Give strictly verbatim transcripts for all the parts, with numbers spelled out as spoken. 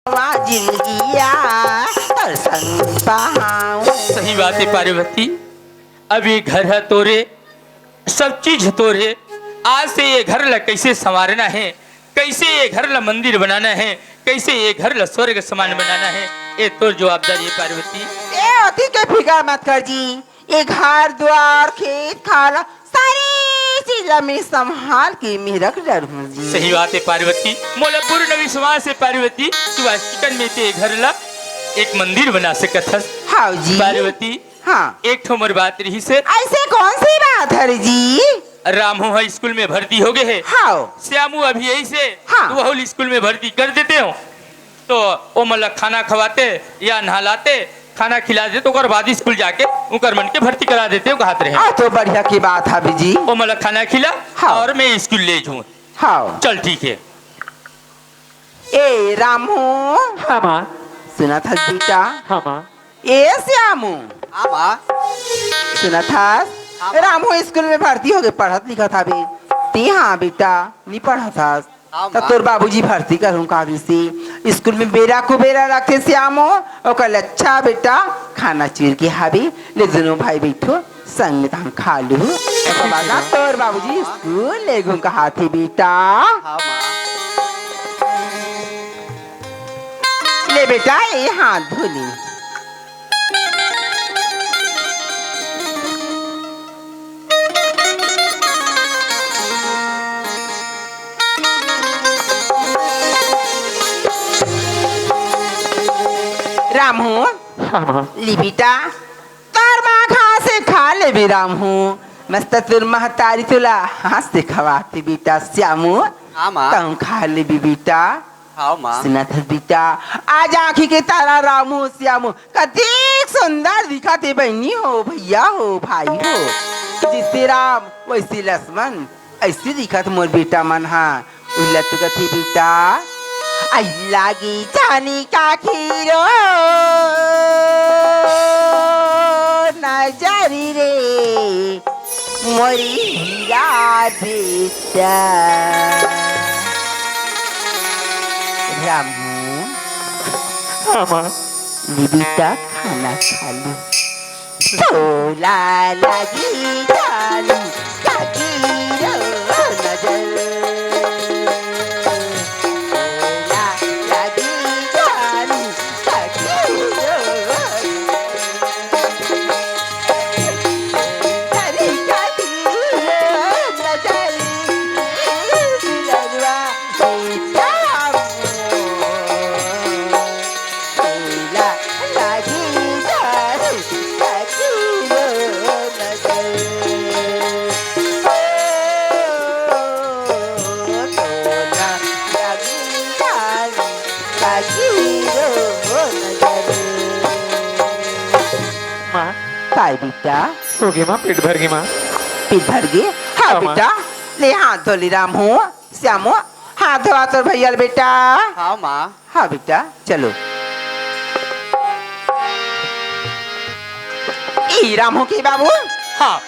जिंदगिया तोर संग पाऊं। सही बात हे पार्वती, अब ये घर ह तोरे, सब चीज तोरे। आज से ये घर ला कैसे संवारना हे, कैसे ये घर ला मंदिर बनाना हे, कैसे ये घर ला स्वर्ग समान बनाना हे, ये तोर जवाबदारी हे पार्वती। ए ओती के फिकर मत कर जी, ये घर द्वार खेत खार ला सारी चीज ला मैं संभाल के मैं रख डरहूं जी। सही बात हे पार्वती, मोला पूर्ण विश्वास हे पार्वती, तू आज चिकन में ते घर ला एक मंदिर बना सकत हस। हाव जी। पार्वती, हाँ। एक ठो मोर बात रहिस हे। ऐसे कौन सी बात हरे जी? रामू ह स्कूल में भर्ती हो गए हे। हाव। श्यामू अभी यही से हाँ। वहू ल स्कूल में भर्ती कर देते हो, तो ओमन ला खाना खवाते या नहलाते, खाना खिला देते, ओकर बाद स्कूल जाके उकर मन के भर्ती करा देते हो, कहत रहे। आ तो बढ़िया की बात हवे जी। ओमन ला खाना खिला हाँ। और मैं स्कूल ले जाऊँ। हाँ। चल ठीक है। ए रामू। हाँ माँ। सुनत हस बेटा? हाँ माँ। ए श्यामू। हाँ माँ। सुनत हस? हाँ माँ। रामू स्कूल में भर्ती हो गए, पढ़त लिखत हवे। ते हाँ बेटा, नी पढ़त हस। हाँ त माँ। तोर बाबूजी भर्ती करहूँ काबिल से। स्कूल में बेरा कुबेरा रखथे श्यामू, ओकर ले अच्छा बेटा खाना चीर के हवे, ले दुनों भाई बइठो संग में तहन खा लूहू। ओकर बाद ना तोर बाबूजी स्कूल लेगहूँ कहाथे बेटा। हाँ माँ। ले बेटा, ए हाथ धो ले। रामू, हाँ माँ। ले बेटा, तोर माँ घास हे खा लेबे रामू। मस्त तोर महतारी तोला हाथ से खवाथे बेटा श्यामू। हाँ माँ। तहूँ खा लेबे बेटा। हाँ माँ। सुनत हस बेटा, आज आँखी के तारा रामू श्यामू कतेक सुंदर दिखत हे बहिनी हो, भैया हो, भाई हो। जैसे राम वैसे लक्ष्मण, ऐसे दिखत मोर बेटा मन हा। उल्ला तो कथे बेटा, आई लागी जानी का खीरो नजरी रे, मोरी हीरा बेटा। रामू, हाँ माँ। ले बेटा, खाना खा ले। तोला लागी जानी काकी रो नजर। तोला लागी जानी काकी रो। अरे काकी रो नजर। दिलवा सीताराम। तोला लागी जानी काकी रो नजर। तोला लागी जानी काकी रो नजर। माँ। काय बेटा? हो गे माँ, पेट भर गे माँ। पेट भर गे? हाँ हाँ, माँ। बेटा, ले हाथ धो ले रामू, श्यामू, हाथ धोवा तोर भैया ल बेटा। हाँ माँ। हाँ बेटा, चलो। ई रामू के बाबू? हाँ।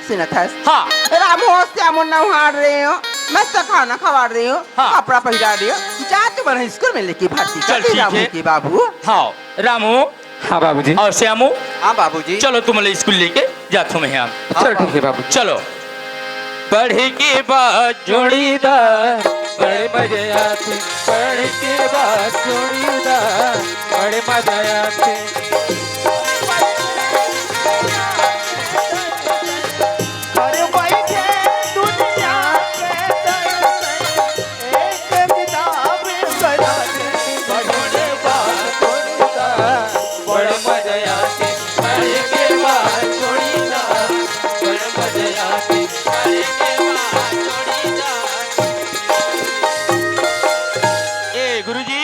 सुनत हस? हाँ। रामू अउ श्यामू नहात रहे हो, मस्त खाना खवात रहे हो, हाँ। कपड़ा पहिरात रहे हो, जा तुमन स्कूल में लेके भर्ती कर चल, दे ठीक रामू हे। के बाबू। हाँ, रामू। हाँ बाबूजी। अउ श्यामू। हाँ बाबूजी। चलो तुमन ला स्कूल लेके जाथों मैं यहाँ। चल ठीक हे बाबू। चलो। पढ़े के बाद जोड़ीदार, बड़े मजे आथे। पढ़े के बाद जोड़ीदार, बड़े मजा आथे। अरे भाई, ये दुनिया के दर्शन एक किताब बना दे। बड़े बात होता, बड़ मजा आथे। पढ़े के बाद जोड़ीदार, बड़ मजा आथे। ए गुरुजी,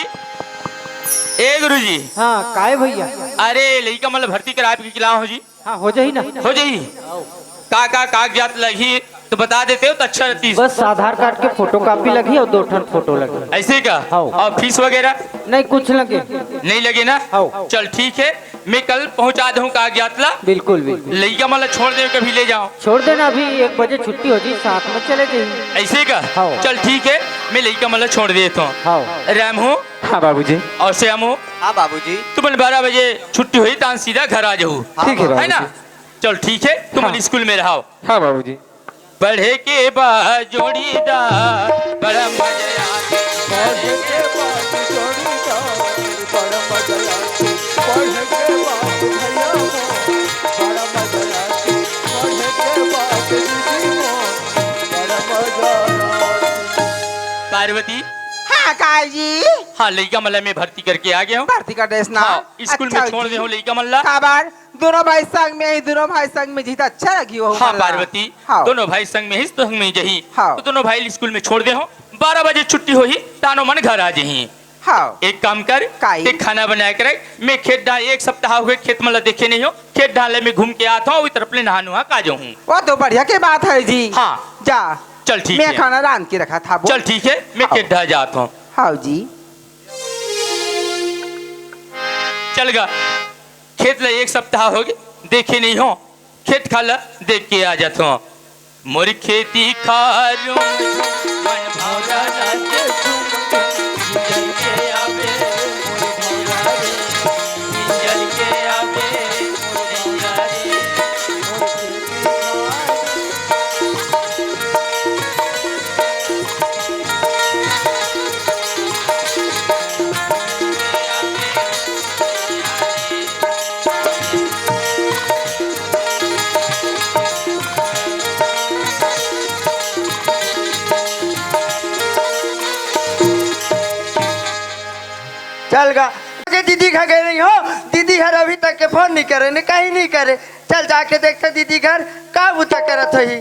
ए गुरुजी। हाँ, काय भैया? अरे, लइका मन ल भर्ती कराए के लाव हो जी। हाँ, हो जाही ना। हो जाही। का, का कागजात लगही तो बता देते हो तो अच्छा रहती। बस आधार कार्ड के फोटोकॉपी लगही अउ दो ठन फोटो लगही। ऐसे का? हाँ। अउ फीस वगैरह? नहीं, कुछ लगे। नहीं लगे ना? हाँ। चल ठीक है, मैं कल पहुंचा दूं कागजात ला। बिल्कुल, बिल्कुल। लइका मन ला छोड़ दे, कभी ले जाओ। छोड़ देना, अभी एक बजे छुट्टी हो जी, साथ में चले जाइए। ऐसे का? हाँ। चल ठीक है, मैं लइका मन ला छोड़ देता हूँ। हाँ। रामू, हाँ बाबूजी। और श्यामू, हाँ बाबूजी। तुमन बारह बजे छुट्टी होही, तान सीधा घर आ जाहू। हाँ ठीक है बाबूजी। है ना? चल ठीक है, तुमन हाँ। स्कूल में रहो। हाँ बाबूजी। पढ़े के बाद जोड़ीदार, बड़ा मजा आथे। पढ़े के बाद जोड़ीदार, बड़ा मजा आथे। पढ़े के बाद भैया मोर, बड़ा मजा आथे। पढ़े के बाद दीदी मोर, बड़ा मजा आथे। पार्वती। हाँ, काजी। हाँ, लइका मन ला मैं भर्ती करके आ गया हूँ। भर्ती कर देस ना? हाँ, स्कूल में अच्छा छोड़ जी। दे हूँ लइका मन ला। काबर? दोनों भाई संग में ही, दोनों भाई संग में जही त अच्छा लगही वो हाँ, मन ला। पार्वती, हाँ। दोनों भाई संग में ही, संग में जही। हाँ। तो दोनों भाई स्कूल में छोड़ दे हूँ, बारह बजे छुट्टी होही, तानो मन घर आ जही। हाँ। एक काम कर, काई? ते खाना बनाए के रख, मैं खेत डा-, एक सप्ताह हो गए खेत मन ला देखे नहीं हूँ, खेत डा ले मैं घूम के आत हूँ, ओही तरफ ले नहा नुहा के आ जाहूँ। वो तो बढ़िया के बात है जी। हाँ। जा। चल ठीक मैं है। खाना रांध के रखा था वो। चल ठीक है, मैं हाँ। खेत डा जात हूँ। हाँ जी। चल गा, खेत ला एक सप्ताह हो गए देखे नहीं हूँ, खेत खार ला देख के आ जात हूँ। मोर खेती खार मन भौरा नाचे झूम झूम, इंजर के आवे मोर भौरा रे, इंजर के आवे मोर भौरा रे। चल गा। दीदी घर गए नहीं हो, दीदी घर अभी तक के फोन नहीं करे ने, कहीं नहीं करे। चल जाके देखते दीदी घर का बुता करत होही।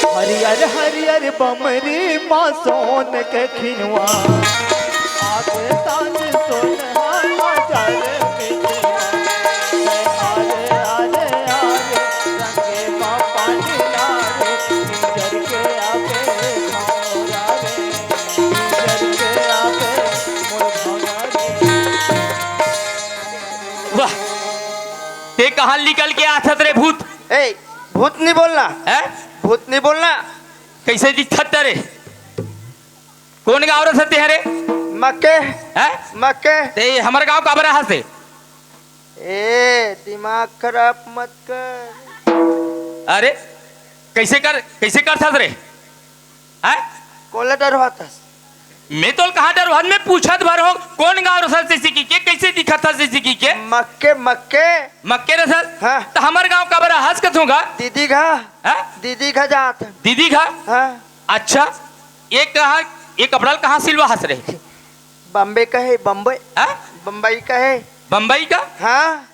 हरियर हरियर बमरी मा सोन के खिनवा, आगे साँझ सोनहा हजार मिनवा। आरे, आरे, आरे, रंगे मा पानी लारे, इंजर के आवे भौरा रे, इंजर के आवे मोर भौरा रे। वाह, ते कहाँ निकल के आथस रे भूत? ए, भूत नहीं बोलना। हैं? भूत नहीं बोलना। कैसे दिखत रे? कौन गाँव रहत ते हरे? मक्के। हैं? मक्के। ते हमर गाँव काबर आहस ते? ए, दिमाग खराब मत कर। अरे, कैसे कर, कैसे करथस रे? हैं? कोला डरवाथस? मैं तोल कहाँ डरवात, मैं पूछत भर हो, कौन गाँव रहत हस जैसे कि के, कैसे दिखत हस जैसे कि के? मक्के, मक्के। मक्के रहत हस? हाँ। त हमर गाँव काबर आहस कथों गा? दीदी घा। हाँ? दीदी घा जात। दीदी घा? हाँ। अच्छा, ये कहाँ, ये कपड़ा ल कहाँ सिलवा हस रे? बम्बे का है, बम्बे। हाँ? बम्बई का है। बम्बई का? हाँ।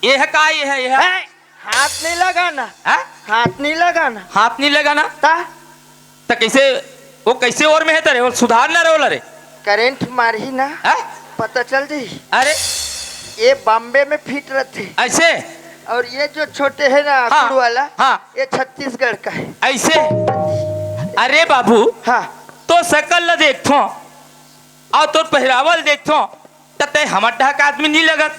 ये है का, ये है, ये है? हैं? हाथ नहीं लगाना। हैं? हाथ नहीं लगाना। हाथ नहीं लगाना? ता? त कैसे, वो कैसे ओर में है तरे? वो सुधार ना रहो रे। करंट मारही ना, हैं? पता चल जाही। अरे। ये बॉम्बे में फिट रहते। ऐसे? और ये जो छोटे है ना, हाँ, आखुड़ वाला, हाँ। ये छत्तीसगढ़ का है। ऐसे? अरे बाबू, हाँ। तो शकल ल देखथों, अउ तोर पहिरावा ल देखथों, त तैं हमर डहर के आदमी नी लगत।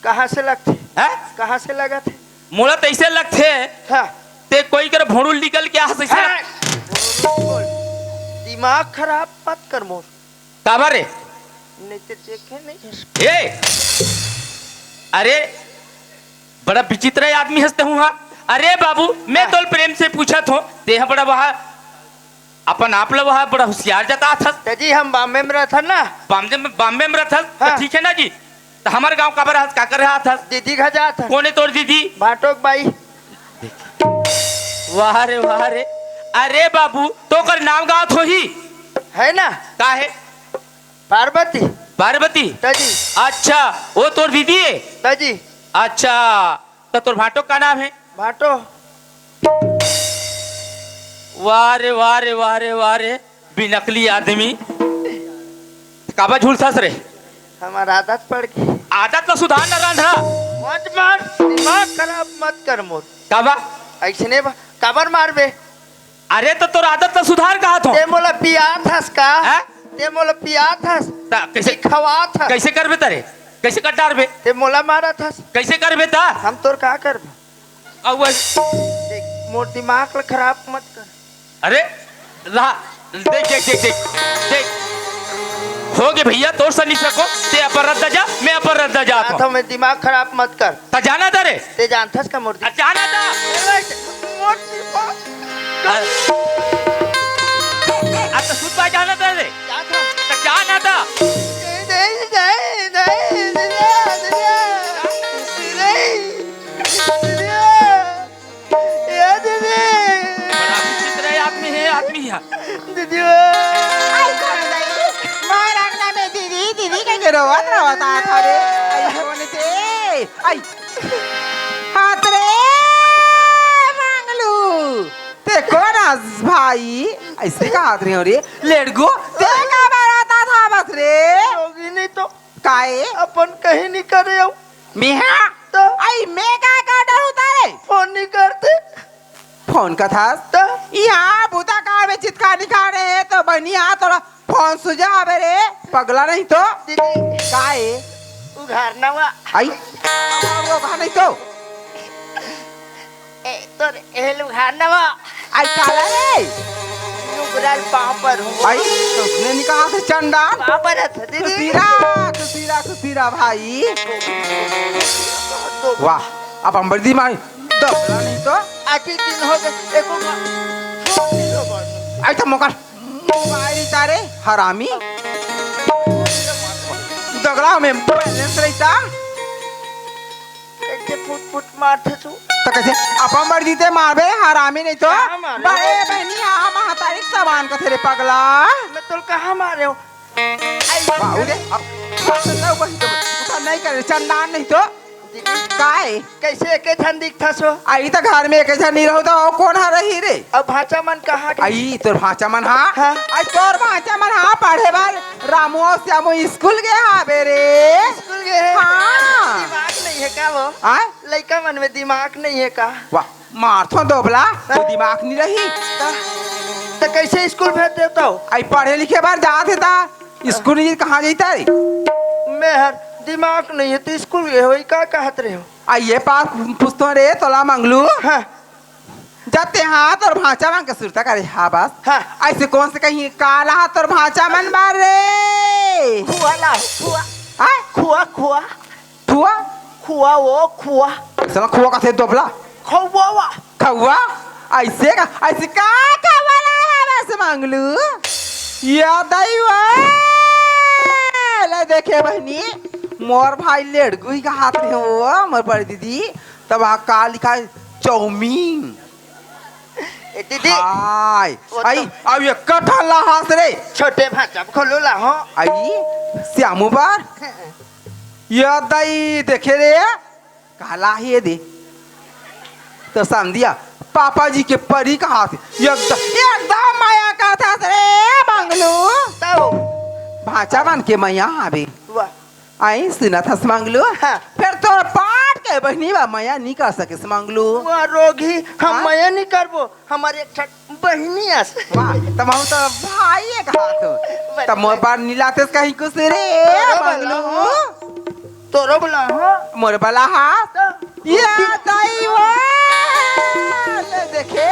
कहाँ से लगथे? हैं? कहाँ से लगथे? मोला त अइसे लगथे, हाँ। तैं कोई कर भोंड़ू ल निकल के आहस अइसे हाँ। लगथे। बोल। दिमाग खराब मत कर मोर। काबर रे? नहीं तो देखे नहीं है। ए! अरे, बड़ा विचित्र आदमी हस तहूँ हा। अरे बाबू, मैं हाँ। तोल प्रेम से पूछत हों, तेहा बड़ा वहा अपन आप ल वहा बड़ा होशियार जताथस। त जी, हम बॉम्बे में रहथन ना। बॉम्बे में, बॉम्बे में रहथस? त हाँ। ठीक है ना जी। त हमर गाँव काबर आहस, का करे आहस? दीदी घर जात हन। कोन ए तोर दीदी? भाटो के बाई। वाह रे, वाह रे। अरे बाबू, तोकर नाम गाँव होही। है ना? का हे? पार्वती। पार्वती? त जी। अच्छा, वो तोर दीदी हे? त जी। अच्छा, त तोर भाटो का नाम हे? भाटो। वाह रे, वाह रे, वाह रे, वाह रे, बिनकली आदमी। काबर झूलथस रे? हमर आदत पड़ गई। आदत ल सुधार ना रंधरा। मत मार, दिमाग खराब मत कर मोर। काबर? अइसने बा-, काबर मारबे? अरे त तोर आदत ल सुधार कहत हों। तैं मोला पियाथस का? हैं? तैं मोला पियाथस? त कइसे? खवाथस? कइसे करबे त रे? कइसे कर डारबे? तैं मोला मारथस? कइसे करबे त? हम तोर का करबो? अउ देख, मोर दिमाग ल खराब मत कर। अरे, रहा, देख, देख, देख, देख, देख। होगे भैया, तोर से नहीं सको, ते अपन रद्दा जा, मैं अपन रद्दा जात हूँ। मैं दिमाग खराब मत कर। त जाना था रे। ते जानथस का मूर्ति? आ, जाना था। मोर आ, आ, तो सुन पा जाना था रे। जात हूँ। त जाना था। नहीं, नहीं, नहीं, नहीं, नहीं, नहीं, नहीं। ए दीदी। बड़ा विचित्र आदमी है, आदमी है। दीदी। आई कौन दई? मोर अंगना में दीदी, दीदी कहिके रोवत, रोवत आत हवे। आई कौन ते? आई। हाथ रे मंगलू। ते कोन अस भाई? अइसे कहत रहे हो रे। लेड़गू, ते काबर आत हवस रे? होगी नहीं तो। काहे? अपन कहीं नहीं करे हो। मेहा? तो? आई, मैं का कर डरूं तारे? फोन नहीं करते। फोन कथस? तो? इहाँ बुता कार में चितका निकाले हे, तो बनिया तोला फोन सुझावे रे, पगला नहीं तो। दीदी। काहे? उघार नवा। आई? वो उघार नहीं तो। ए, तोर एहल उघार नवा। आई काला रे? नुकराल पाँव पर हूँ। आई, तो उसने नहीं कहा था चंदन? पाँव पर है था, दीदी। सुशीला, सुशीला, सुशीला भाई। तो वाह, अब हम बड़ी माई, दबला नहीं तो। आधी दिन हो गए, एको का-, आई तो मोकर मोबाइल तारे, हरामी। दगला में बैलेंस रहता। कैसे फुट फुट मारथे तू? तो कैसे? अपन मर्जी ते मारबे, हरामी नहीं तो। क्या मारे? बड़े बहनी, हाँ, महतारी के समान कथे रे पगला। मैं तोल कहाँ मारे हो? बाबू रे, अब उठा नहीं करे, चंदान नहीं तो। काहे? कैसे एके झन दिखथस हो? आई त घर में एके झन नहीं रहो तो अउ कोन ह रही रे? अब भांचा मन कहाँ के? आई तोर भांचा मन हा? हाँ। आई तोर भांचा मन हा पढ़े बर रामू अउ श्यामू स्कूल गे हावे रे। स्कूल गे हे? हाँ। दिमाग नहीं है का वो? आय? लइका मन में दिमाग नहीं है का? वाह, मारथो दोबला, तो दिमाग नहीं रही। त, त कैसे स्कूल भेज देता हो? आई पढ़े लिखे बर जात हे ता स्कूल नहीं कहाँ जाता है? मैं हर दिमाग नहीं है तो स्कूल गे हो, का कहत रहे हो? आ ये पास पूछतो रे तोला मंगलू। हाँ। जब ते हाँ तोर भांचा मन के सुरता करे हा बस। हाँ। ऐसे कौन से कहीं काला हा तोर भांचा मन बार रे? खुआ ला, खुआ। हाँ? खुआ, खुआ। खुआ? खुआ वो, खुआ। साला खुआ का थे दोबला। खौवा वा। खौवा? ऐसे का, ऐसे का खौवा ला है बस मंगलू? या दैवा। ले देखे बहनी, मोर भाई लेड़गुई का हाथ में हो, मोर बड़ी दीदी। तब आ का लिखा है? चाउमीन। ए दीदी। हाय। वो तो आई, अब ये कठा लाहास रे। छोटे भांचा खोलो लाहो। आई, श्यामू बार। ये दाई देखे रे। काला हे दे। तो समझिया, पापा जी के परी कहा से। एकदम, एकदम माया का था रे मंगलू। तो। भांचा मन के मैया हावे। वाह। आई सुनत हस मंगलू? हाँ। फेर तोर पाट के बहिनी बा मया नी कर सकेस मंगलू। वाह रोगी, हम हाँ? मया नी करबो, हमर एक ठक बहिनी अस। वाह, त महू तो भाई एक हाथ हो। बस। त मोर बर नी लातेस कहीं कुछ रे तोरो बला मंगलू। हो। तोरो बला हो। मोर बला हा। तो। ये दाई वो। ले देखे,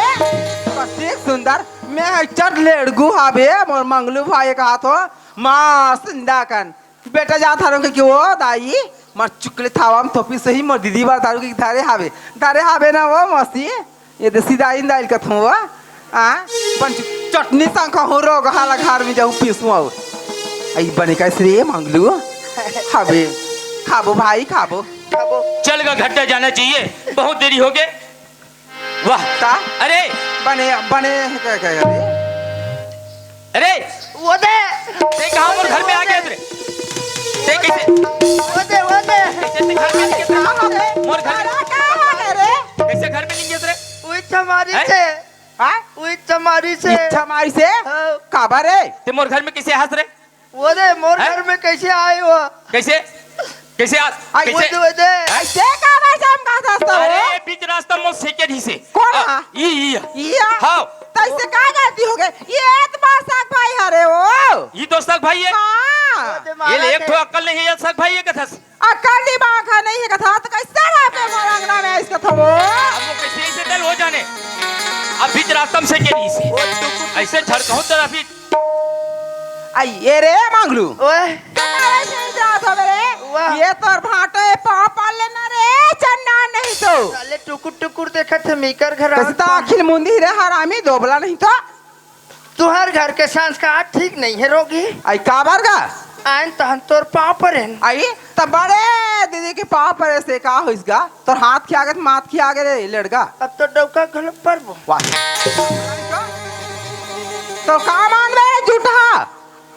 कतेक सुंदर। मैं चट लेड़गू हावे, मोर मंगलू भाई एक हाथ हो। माँ सुंदा कन। बेटा जात हरंव कहिके ओ दाई, मोर चुकले थावा म थोपी सही, मोर दीदी बर दारू कहिके धरे हावे, धरे हावे ना ओ मौसी, ये दे सिदाइन दाई ल कथंव ओ, आ, पंच चटनी संग कहूँ रोगहा ल घर में जाहूँ पीसूँ अउ। आई बने कइसे रे मंगलू, हावे, खाबो भाई, खाबो। चल गा घर त जाना चाहिए, बहुत देरी होगे। वाह। का? अरे। बने, बने, का, का, का, अरे। अरे। वो दे। ते कहाँ मोर घर में आ गे रे? ते कइसे? वो दे, वो दे। कइसे ते घर में आ गे रे? मोर घर में। कइसे घर में नहीं गे रे? वो इच्छा मारी से। हाँ? वो इच्छा मारी से। इच्छा मारी से? हाँ। काबर रे? ते मोर घर में कइसे हास रे? वो दे, मोर हैं? घर में कइसे आए हो? कइसे? कइसे आ-, आई, कइसे? वो दे, वो दे। हैं? अइसे काबर चमकाथस तो? अरे, बीच रास्ता मोर सेके रहिसे। कोन आ, हा? ई, ई। ई हा? हाँ। त अइसे का गलती होगे? ये तो मोर सग भाई हरे ओ। ई तो सग भाई हे? हाँ। वो दे ये मारा ले, एक थे। ठो अक्कल नहीं हे, ये सग भाई हे कथस। अक्कल दिमाग हा नहीं हे कथा, त कइसे रहिबे मोर अंगना में अइसे कथा वो? अब वो कइसे अइसे तेल हो जाने? अब बीच रास्ता में सेके रहिसे। वो तो कुछ अइसे झड़कहूँ त अभी आइए रे मंगलू। ओए। कहाँ से जात हवे रे? वाह। ये तोर भांटो ए पाँव पार लेना रे, चन्ना नहीं तो। साले टुकुर टुकुर देखत हे, मीकर घर कैसे आवत तो बा। आखिर मुंदी रे हरामी दोबला नहीं तो। तुहर घर के संस्कार ठीक नहीं है रोगी। आई काबर गा? आयन तहन तोर पाँव परेन। आई त बड़े दीदी के पाँव परे से का होइस गा? तोर हाथ के आगे त माथ के आगे रे लड़का। अब तो डौका घलो परबो। वाह। तो का मानबे जूठा?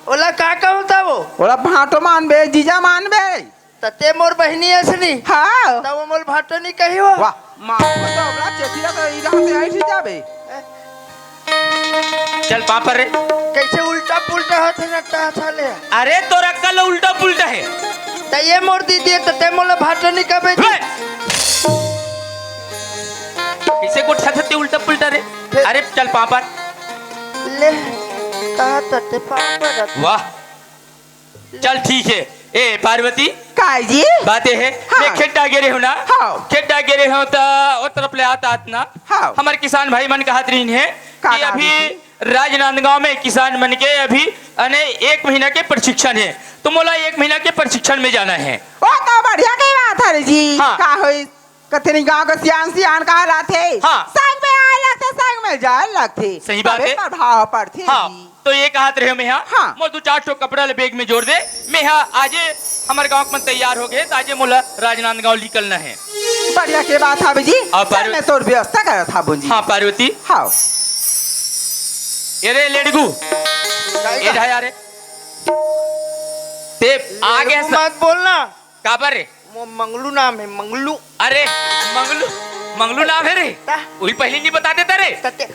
ओला का कहूँ तब? ओला भांटो मानबे, जीजा मानबे। त ते मोर बहिनी असनी। हाँ। तब मोल भांटो नहीं कही हो। वाह, माँ को तो अपना चेतिया तो ई रहा से आई जाबे। चल पापा रे। कैसे उल्टा पुल्टा होत हे ना ता साले। अरे तोर अक्कल उल्टा पुल्टा है। त ये मोर दीदी है, त ते मोला भांटो नहीं कहबे। बे! कैसे गोठा था ते उल्टा पुल्टा रे? फिर अरे चल पापा। ले, कहा त ते पापा रख। वाह। चल ठीक है। ए पार्वती, काय जी? बात ये है, हाँ। मैं खेत डागे रहे हूँ ना। हाँ। खेत डागे रहे हूँ त ओ तरफ ले आत आत ना। हाँ। हमारे किसान भाई मन कहत रहिन हे का कि कहत अभी रहिन? राजनांदगांव में किसान मन के अभी अने एक महीना के प्रशिक्षण है, तो मोला एक महीना के प्रशिक्षण में जाना है। ओ तो बढ़िया के बात है जी। हाँ। का होई? कथनी गांव के सियान सियान कहा लाथे। हाँ। संग में आए लगथे, संग में जाए लगथे। सही बात तबे है। प्रभाव पड़थे हाँ। जी। तो ये कहत रहे मैं हाँ, हाँ। मोर दू चार ठो कपड़ा ले बैग में जोड़ दे। मैं हाँ आजे हमर गांव के मन तैयार हो गए, त आजे मोला राजनांदगांव निकलना है। बढ़िया के बात हावे जी। अब चल, पार्व- मैं तोर व्यवस्था करत हाबो जी। हाँ पार्वती। हाँ। ये रे लेडगू, ये जा यार, ते आगे लेडगू स- मत बोलना। काबर रे? मो मंगलू नाम है, मंगलू। अरे, मंगलू, मंगलू नाम है रे? ता? वही पहले नहीं बता देता रे। तते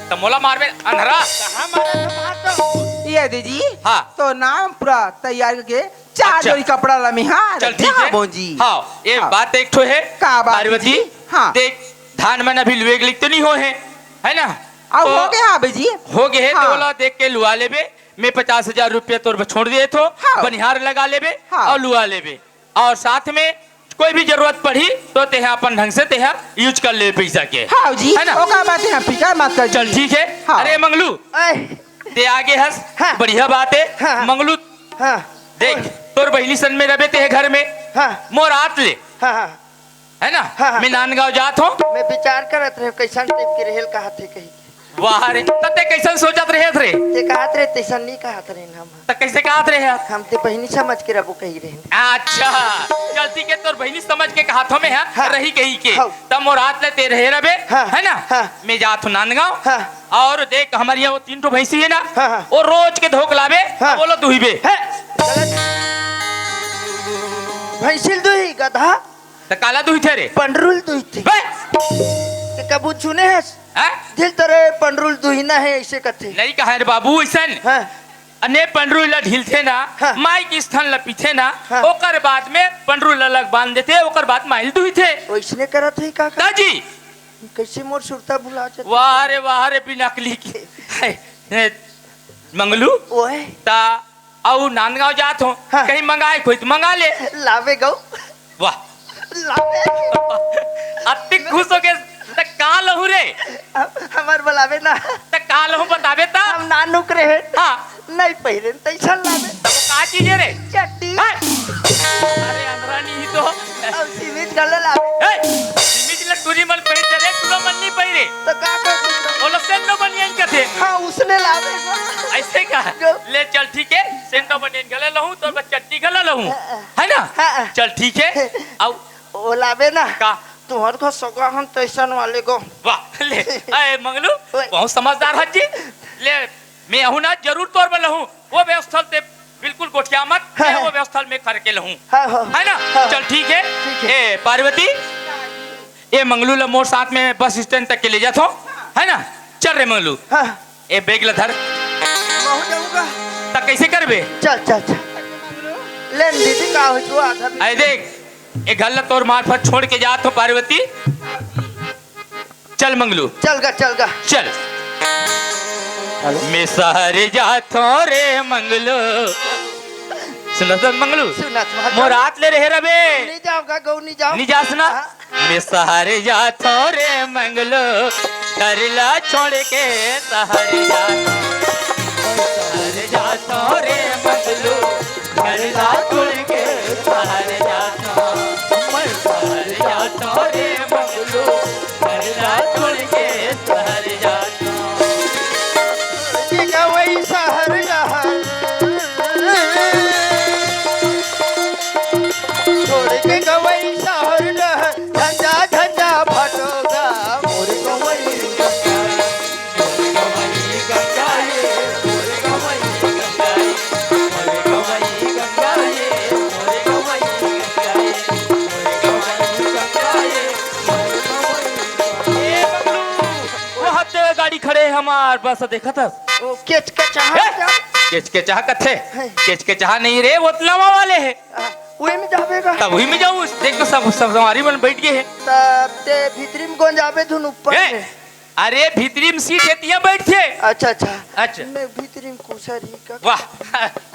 त मोला मारबे अंधरा। कहाँ मारा था मार तो? ये दीदी, हाँ। तो नाम पूरा तैयार करके चार अच्छा। जोड़ी कपड़ा ला मिहार चल, ठीक है। हाँ, बोंजी। हाँ, ये हाँ। बात एक ठो है। का बात पार्वती, जी? हाँ। देख, धान मन अभी लुए के लिख तो नहीं हो है, है ना? अब तो हो गए हाँ, जी। हो गए है, तो हाँ। बोला देख के लुआ लेबे। मैं पचास हजार रुपया तोर बर छोड़ दिए थो, हाँ। बनिहार लगा लेबे हाँ। और लुआ लेबे, और साथ में कोई भी जरूरत पड़ी तो तेहा अपन ढंग से तेहा use कर ले पैसा के। हाँ जी, है ना? ओकर बात हम फिकर मत कर चल जी। ठीक है। हाँ। अरे मंगलू, ऐ। ते आगे हस, हाँ। बढ़िया बात है। हाँ, हाँ। मंगलू, हाँ। देख, तोर बहिनी सन में रबे ते घर में, हाँ। मोर आत ले। हाँ, हाँ। है ना? हाँ, हाँ। मैं नांदगांव जात हूँ। मैं विचार करत रहे, कैसन type के रहेल कहत हे कही। वाह रे, त ते कैसन सोचत रहे रे? ते कहत रहे, तैसन नहीं कहत रहे हम। त कैसे कहत रहे यार? हम ते बहिनी समझ के रबो कही रहे। अच्छा, चल ठीक है, तोर बहिनी समझ के कहत हो मैं, हाँ? हाँ। रही कही के। हाँ। तब मोर आत ले ते रहे रबे, हाँ। है ना? हाँ। मैं जात हूँ नांदगांव। हाँ। और देख, हमारे यहाँ वो तीन ठो भैंसी है ना, हाँ, हाँ। वो रोज के धोक लाबे, हाँ। बोलो दुहिबे। है। गलत। भैंसिल दुही, गधा। त काला दुहिथे रे? पंडरूल दुहिथे। बे! ते कबू सुने हस? हैं? दिल तरे पंडरूल दुहिना है, ऐसे कथे। नहीं कहा रे बाबू, ऐसन। हाँ। अने पंडरूल ला ढीलथे ना, हाँ। माई के स्तन ला पीथे ना, हाँ। ओकर बाद में पंडरूल ला अलग बांध देथे, ओकर बाद माई ल दुहिथे। वैसने करत है का? दाजी। कैसे मोर सुरता भुला जाथे? वाह रे, वाह रे, बिना अकली के। हे, हे, मंगलू? ओए। ता अउ नांदगांव जात हो, हाँ। कहीं मंगाए कोई तो मंगा ले। लावे गौ। वाह। लावे। अतिक खुश हो गए, त का लहू रे? हम-, हमार बुलावे ना। त का लहू बताबे त? हम नानुक रहे। हाँ। नहीं पहिरे, तैसन लावे। त वो का चीज है रे? चड्डी। हाँ। अरे अंदरा नहीं तो। अब सिमिज गले लावे। ए, सिमिज ले टूरी मन पहिरे रे, टूरा मन नहीं पहिरे। त का कर? ओला सेंडो बनियान कथे। हाँ, उसने लावे। ऐसे का? जो ले चल ठीक है, सेंडो बनियान गले लहूं, तोर बर चड्डी गले लहूं। हाँ, हाँ। है ना? हाँ, हाँ। चल ठीक है। अब ओ लावे ना। का? तुहर घर सगा हन तैसन वाले गो। वाह, ले। अरे मंगलू, ओए। बहुत समझदार हस जी। ले, मैं आहूं ना, जरूर तोर बर लहूं। वो व्यवस्था ते बिल्कुल गोठिया मत, हाँ, मैं हाँ। वो व्यवस्था मैं करके लहूं। हाँ, हाँ। है ना? हाँ, हाँ। चल ठीक है। ठीक है। ए पार्वती, ए मंगलू ला मोर साथ में बस स्टैंड तक के ले जात हो, है ना? चल रे मंगलू। हाँ। ए बैग ला धर। महूं जाऊंगा। त कैसे करबे? चल, चल, चल। ले न दीदी, का हो तू आधा भी- अरे देख, ए घर ला तोर मार्फत छोड़ के जात हो पार्वती। चल मंगलू। चल गा, चल गा। चल। हेलो। मैं सहर जात हो रे मंगलू। सुनत हस मंगलू? सुनत हस। मोर आत ले रहे रबे। नहीं जाऊंगा, गौ नहीं जाऊं। नहीं जास ना? हाँ। मैं सहर जात हो रे मंगलू, घर ला छोड़ के सहर जात। शहर जाथों रे मंगलू, घर ला छोड़ के शहर जाथों। मैं शहर जाथों रे मंगलू, घर ला छोड़ के शहर जाथों। कि गवई शहर डहर, छोड़ के गवई शहर डहर, झंझा झंझा भटोगा मोर गवई गंगा। वो हत्ते गाड़ी खड़े हे हमार, बस देखत हस। वो केचकेचाहा हे? क्या? केचकेचाहा कथे? हे। केचकेचाहा नहीं रे, वो त नवा वाले हे। आ, वही में जाबे का? तब वही में जाऊँ, देख तो सब, सब सवारी मन बैठ गए हे। तब ते भीतरी में कौन जाबे धुन ऊपर ए, में? अरे, भीतरी में सीट हे, तिया बैठ के। अच्छा, अच्छा। अच्छा। मैं भीतरी में खुसर ही का। वाह,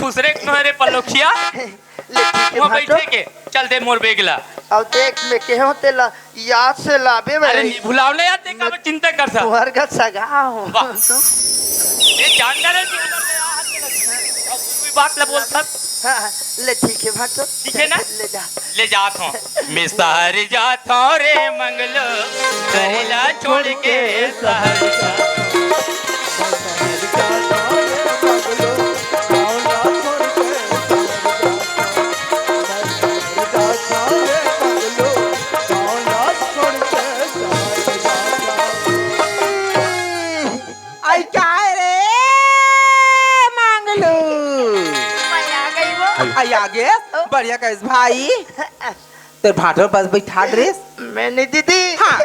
खुसरे के रे पल्लोखिया। ले, ठीक हे, वहाँ भाटो। बैठे के। चल दे मोर बेग ला। अब देख, मैं केहेंव तेला याद से लाबे अरे, भाई। नहीं भुलाव ना यार, ते का चिंता करथा। तुम्हार घर सगा हो। वाह। ये जानदार हे कि उधर ले आ, हाथ में लग। अब कोई बात ला बोलथा। हाँ, हाँ, ले, ठीक हे, भाटो। ठीक हे ना? ले जा। ले जात हूँ। मैं शहर जात हूँ रे मंगलू, घर ला छोड़ के शहर जात हूँ। आई काय रे मंगलू? मैं आ गई वो। आई आ गे? बढ़िया कहिस भाई। तोर भांटो ल बस बैठा डरेस? मैं नहीं दीदी। हाँ।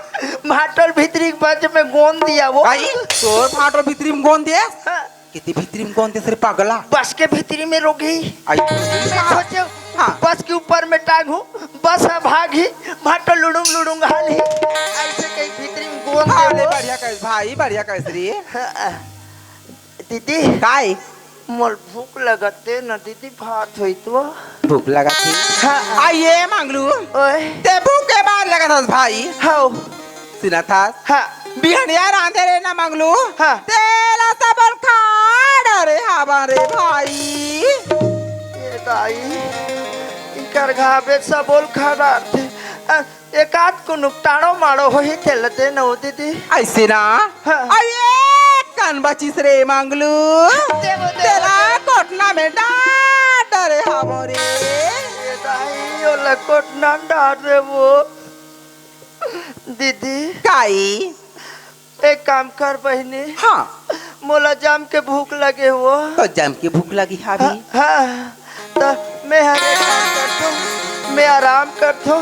भांटो ल भीतरी के बस में गोंद दिया वो। भाई, तोर भांटो ल भीतरी में गोंद दिया? हाँ। किती भीतरी में गोंद दिया रे पागला? बस के भीतरी में रोग ही। आई। मैं सोचे हाँ। बस के ऊपर में टांगहूँ, बस ह भागही, भांटो लुड़ुंग लुड़ुंग हालही। ऐसे कहीं भीतरी में गोंद हाँ, दे ले वो। बढ़िया कहिस भाई, बढ़िया कहिस रे। हाँ। दीदी। काय? मोल भूख लगत हे न दीदी, भात होई तो। भूख लगत हे? हाँ। आ ये मंगलू। ओए। ते भूख के बार लगत हस भाई? हौ। सुनत हस? हाँ। बिहनिया रांधे रे ना मंगलू। हाँ। तेला सबो ल खा डरे हाबा रे भाई। ए दाई, इकर घाबे सबो ल खा डारथे। अ, एकाध कुनुक टाड़ो माड़ो होही तेला दे न ओ दीदी। ऐसे ना? हाँ। अरे कन बचिस रे मंगलू। देबो, देबो, तेला देबो। कोटना में डाल डरे हवो रे। ए दाई, ओला कोटना में डाल रे वो। दीदी। काई? एक काम कर बहिनी। हाँ। मोला जम के भूख लगे हुआ। तो जम के भूख लगी हावी। हाँ, हाँ। त मैं हर एक काम करथो, मैं आराम करथो।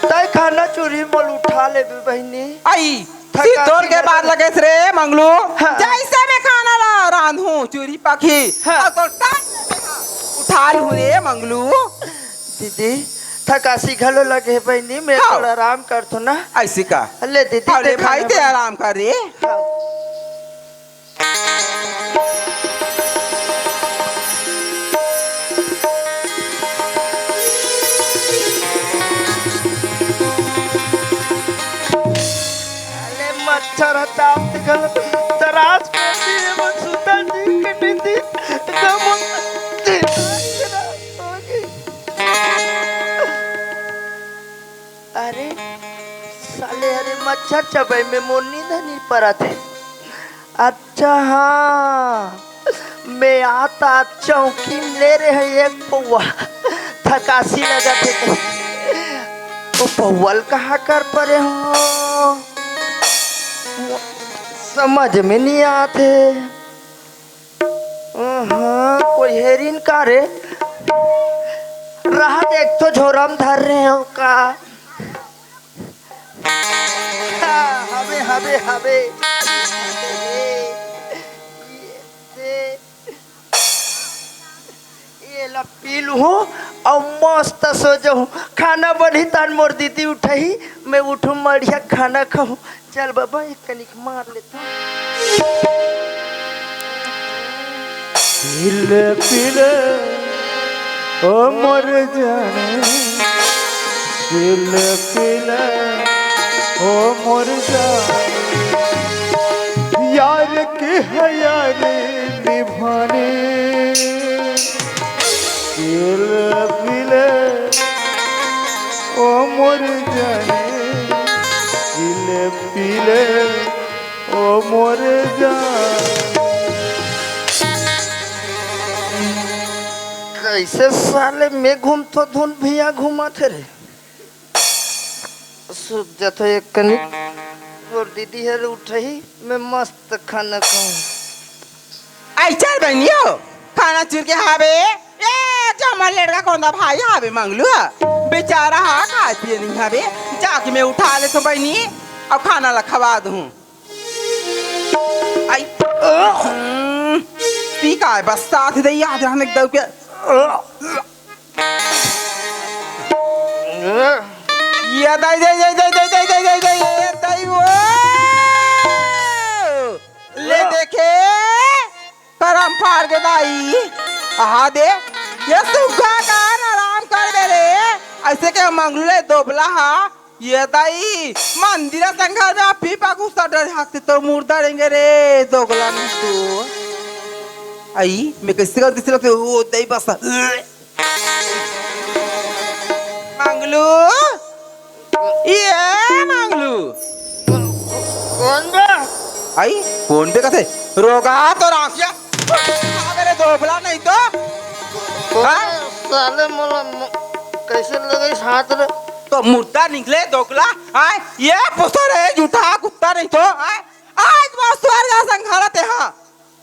तय खाना चूरी मोल उठा लेबे बहिनी। आई, थका सितोर के बार लगेस रे मंगलू। हाँ। जैसे मैं खाना ला रांधू चूरी पाखी। हाँ। और तो टाइम उठा लूँ रे मंगलू। दीदी, थकासी घलो लगे हे बहिनी, मैं हाँ। थोड़ा आराम करथो ना। ऐसे का? ले दीदी, हाँ, ले ते भाई, खाना ते बना। आराम कर रे। हाँ। अरे मच्छर हटाओ, ते घलो तराश कर दिए, मन सुता जी कटे दी, कम। अरे साले, अरे मच्छर चबई में मोर नींद नहीं परत हे। अच्छा हाँ, मैं आता चौकी में ले रहे एक पौवा, थकासी लगत हे कहीं। वो पौवा ल कहाँ कर परे हो, समझ में नहीं आते। अहाँ, कोई हेरिन का रे? रहा देख तो झोरा में धर रहे हो का? हाँ, हवे, हवे, हवे। ये दे। ये ला पी लूँ अउ मस्त सो जाऊँ। खाना बनही तहन मोर दीदी उठही, मैं उठूँ मड़िया खाना खाऊँ। चल बाबा, एक कनिक मार लेता। पीले पीले ओ मोर जान, पीले पीले ओ मोर जान, यार के है यार निभा जाने, पीले पीले ओ मोरे जान। कैसे साले मैं घूमथो धुन भैया घूमत हे रे। सुत जाथो एक कनिक। मोर दीदी हर उठही, मैं मस्त खाना खाहूं। आई चल बहिनी हो, खाना चुर के हावे। ए, जम्मो लेड़का कोंदा भाई हावे मंगलू ह। बेचारा हा खाए पिए नहीं हावे। जाके मैं उठा लेथों बहिनी, अउ खाना ला खवा दूं। आई, हम्म, पी का है? बस साथ दे याद रहने दऊ के। ये दाई, दाई, दाई, दाई, ये दाई वो। ले देखे, करम फाड़ के दाई। आहा दे, ये सुग्घा का आराम कर दे रे। ऐसे के मंगलू ले दोबला हा। ये दाई, मंदिर संघा में पीपा गुस्सा डर हाथ तो मुर्दा रहेंगे रे, दोगला नहीं तू। आई, मैं कैसे कर दिस लगते, ओ दाई बस। मंगलू, ये मंगलू। कौन बे? आई, कौन बे कथे? रोगा तो राखिया। मेरे दोबला नहीं तो। कौन हाँ? बे? साले मोला म-, कैसे लगे हाथ रे? तो मुर्दा निकले दोगला, हाँ? ये पुसो रे, जूठा कुत्ता नहीं तो, हाँ? आज वो स्वर्ग संघालते, हाँ?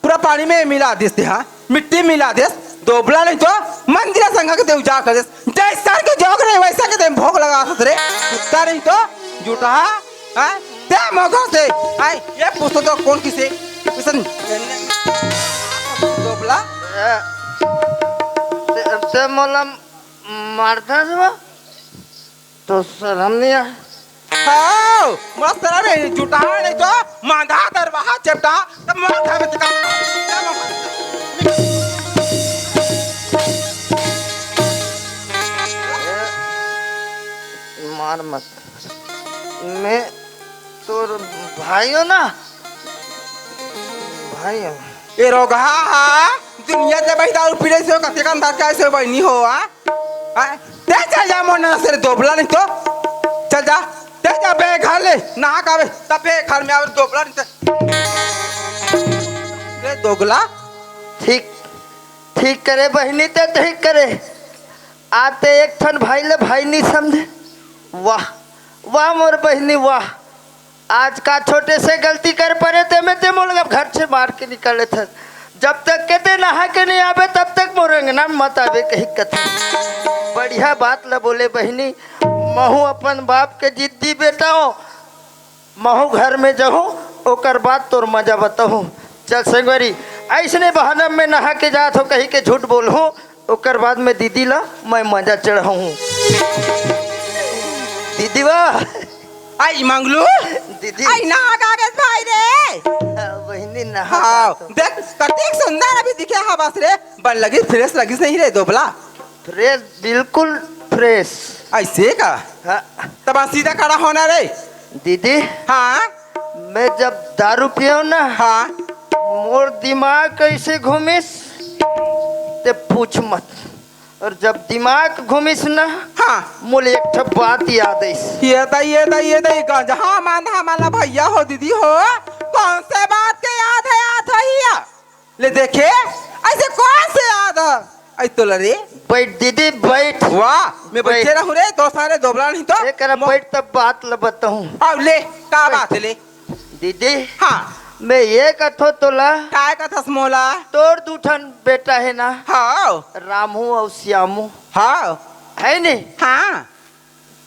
पूरा पानी में मिला देस ते, हाँ? मिट्टी मिला देस, दोबला नहीं तो मंदिर संघा के देव जा कर देस। जैसा के जोग रहे, वैसा के देव भोग लगा सकते रे। कुत्ता नहीं तो, जूठा, हाँ? ते मौका से, हाँ? ये पुसो तो कौन किसे? किसन? दोबला? ए, ते, ते मोला मारता है वो? तो शर्म नहीं आए? हाओ, मोला शर्म है, जुटा नहीं तो मांधा दरवाहा चपटा, तब मोला घर में टिका। मार मत। मैं तोर भाई हो ना? भाई हो। ए रोगहा, दुनिया के भाई दारू पी रहे से कते कम दारू खाए से बहनी हो, आ? आ? ते चल जा मोर नजर से दोबला नहीं तो। चल जा। ते जा बे घर ले, नहा का बे, तब बे घर में आवे दोबला नहीं तो। ए दोगला। ठीक, ठीक करे बहिनी, ते ठीक करे। आते एक ठन भाई ले भाई नहीं समझे। वाह, वाह मोर बहिनी, वाह। आज का छोटे से गलती कर परे ते में ते मोला घर से मार के निकाले थे। जब तक के ते नहा के नहीं आवे, तब तक मोर अंगना में मत आवे, कही कथे। बढ़िया बात ल बोले बहिनी, महू अपन बाप के जिद्दी बेटा हो, महू घर में जहूँ, ओकर बाद तोर मजा बताहूँ। चल संगवारी, ऐसने बहाना में नहा के जात हो, कही के झूठ बोलहूँ, ओकर बाद में दीदी ला मैं मजा चढ़ाहूँ। दीदी वाह। आई मंगलू। दीदी। आई नहा कागज भाई रे। हाँ, बहिनी नहा हाँ, कागज। देख, कतिक सुंदर अभी दिखे हा बस रे। बन लगिस, fresh लगिस नहीं रे दोबला। Fresh, बिल्कुल fresh। ऐसे का? हाँ। तब आज सीधा खड़ा होना रे। दीदी। हाँ। मैं जब दारू पियो ना, हाँ। मोर दिमाग कैसे घूमिस, ते पूछ मत। और जब दिमाग घूमिस ना, हाँ। मोले एक ठो बात याद आइस। ये दा, ये दा, ये दा, ये गांजा, हाँ, मान, हाँ, माला भैया हो, दीदी हो, कौन से बात के याद है, याद है या? ले देखे, ऐसे कौन से याद है? ऐ तोला रे। बैठ दीदी, बैठ। वाह, मैं बैठे बैठ। रहूं रे, तो सारे दोबला नहीं तो। ए, करा मो- बैठ, तब बात ल बताऊं। अब ले, का बैठ। बात है ले? दीदी, हाँ। मैं ये कथो तोला। काय कथस मोला? तोर दू ठन बेटा है ना? हाँ। रामू अउ श्यामू। हाँ। है नी? हाँ।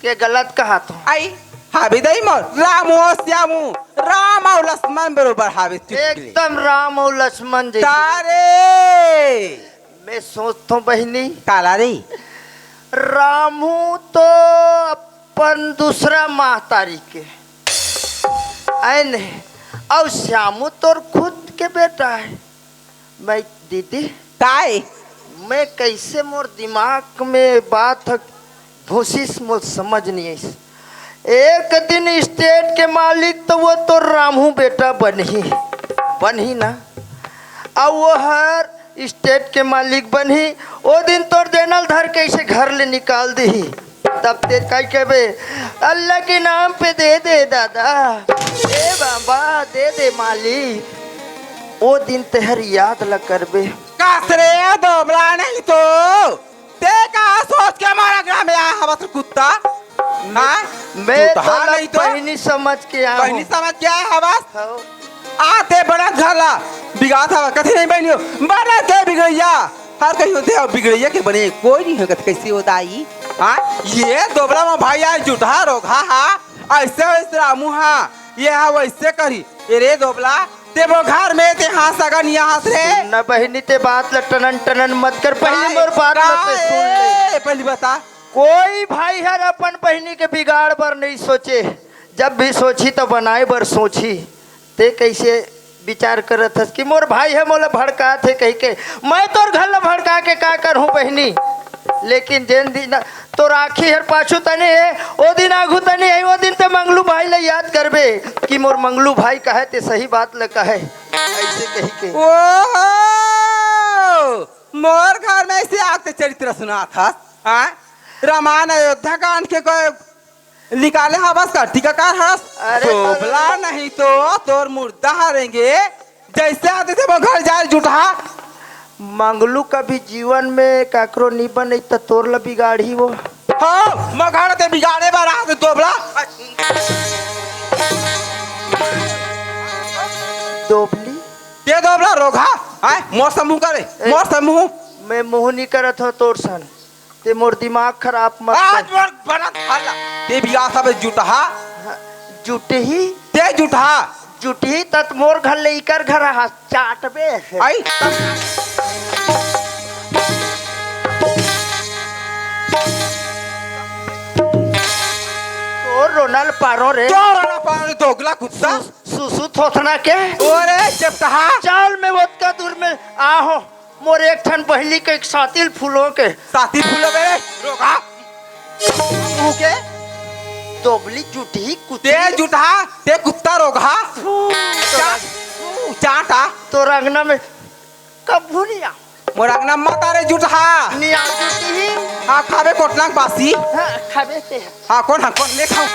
के गलत कहा तो? आई, हाबी दई मोर, रामू अउ श्यामू, राम अउ लक्ष्मण बरोबर हावे चुटकी ले। एकदम राम अउ लक्ष्मण जैसे। तारे। मैं सोचथों बहिनी। काला रे? रामू तो अपन दूसरा महतारी के। आय नहीं। अउ श्यामू तोर खुद के बेटा है। मैं दीदी। काय? मैं कैसे मोर दिमाग में बात ह घुसिस, मोर समझ नहीं आइस। एक दिन state के मालिक तो वो तो रामू बेटा बनही, बनही ना। अब वो हर state के मालिक बनही, ओ दिन तोर देनल धर के इसे घर ले निकाल देही। तब ते कहि कहिबे, "अल्लाह के नाम पे दे दे दादा, ए बाबा दे दे मालिक।" ओ दिन तेहर याद ल करबे। कस रे दोबला नहीं तो, ते का सोच के मोर अगना में आय हवस कुत्ता? हाँ? मैं तोला बहिनी समझ के आय हँव। बहिनी समझ के आय हवस? हव। आते बनत घर ला बिगाड़त हवस, कथे नहीं बहिनी हो, बनत हे बिगड़इया। हर कहीं होथे अउ बिगड़इया के बने कोई नहीं हो, कथे कइसे हो दाई? हाँ? ये दोबला म भाई आय जुटहा रोगहा हा, अइसे वइसे रामू हा, ये हा वइसे करी। ए रे दोबला, ते मोर घर में ते हाँस अगा निया हाँस रे। सुन न बहिनी, ते बात ल टनन टनन मत कर, पहिली मोर बात ल ते सुन ले। ए, पहिली बता। कोई भाई हर अपन बहिनी के बिगाड़ बर नहीं सोचे, जब भी सोची त बनाए बर सोची। ते कइसे विचार करत हस कि मोर भाई ह मोला भड़कात हे कहिके? मैं तोर घर ल भड़का के का करहूँ बहिनी? लेकिन जेन दिन तोर आँखी हर पाछू तनी हे, ओ दिन आघू तनी हे, ओ दिन ते मंगलू भाई ल याद करबे कि मोर मंगलू भाई कहय ते सही बात ल कहय, अइसे कहिके। ओहो! मोर घर में अइसे आके चरित्र सुनात हस, हाँ? रामायण अयोध्या कांड के कोई निकाले हवस का टीकाकार हस? अरे दोबला नहीं तो तोर मुर्दा हरेंगे, जइसे आते थे वो घर जाए जुटहा। मंगलू कभी जीवन में काकरो नी बनई त तोर ल बिगाड़ही वो। हाँ, मगर ते बिगाड़े बर आते दोबला। दोबली? ते दोबला रोगहा, हैं? मोर समूह करे, ए, मोर समूह। मैं मुँह नी करत हँव तोर सन। ते मोर दिमाग खराब मत आज कर। मोर बनत हल्ला। ते बियाह सब जुटहा। हाँ, जुटही। ते जुटहा। जुटही तत मोर घर ले इकर घर हा चाटबे। आई। तोर रोनल पारो रे। तोर रोनल पारो रे, दोगला कुत्ता। सु-, सुसु थोथना के। ओरे चपटहा। चल मैं ओतका दूर में आहो। मोर एक ठन बहिनी के एक सातिल फूलो के। सातिल फूलो बे, रोगहा। तू के? दोबली जुटही कुत्ती। ते जुटहा, ते कुत्ता रोगहा। फू, चा-, फू, चाटा। तोर अंगना में कभू नहीं आ। मोर अंगना मत आ रे जुटहा। नहीं आ जुटही। हाँ, खाबे कोटना के बासी। हाँ, खाबे ते। हाँ, कोन, हाँ, कोन, ले खाओ।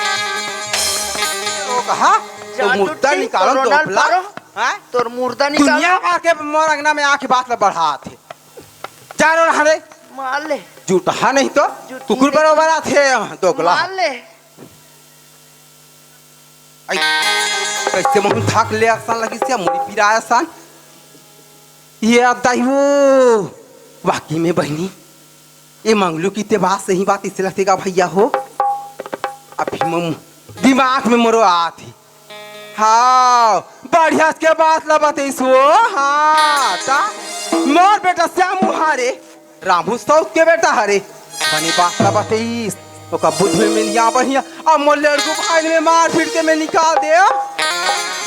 रोगहा, तो जा मुर्दा जुटही, निकालो कोरोना दोबला। पारो। हाँ? तोर मुर्दा निकालो। दुनिया भर के मोर अंगना में आके बात ला बढ़ात हे। जा रो रहा रे। मार ले। जुटहा नहीं तो जुटही कुकुर नहीं। बरोबर आथे, दोगला। मार ले। आई, कइसे मुँह थाक ले असन लगिस या मुड़ी पिराय असन। ये अब दाई वो, वाकई में बहिनी, ये मंगलू की ते बात सही बात इसे लगथे का भैया हो। अभी मम दिमाग में मोरो आत हे। हाँ, बढ़िया के बात ला बतइस वो। हाँ, ता मोर बेटा श्यामू हरे, रामू सौत के बेटा हरे, बने बात ला बतइस। ओका बुद्धू में लिया बढ़िया, अब मोर लड़कू भाई में मार पीट के मैं निकाल दे।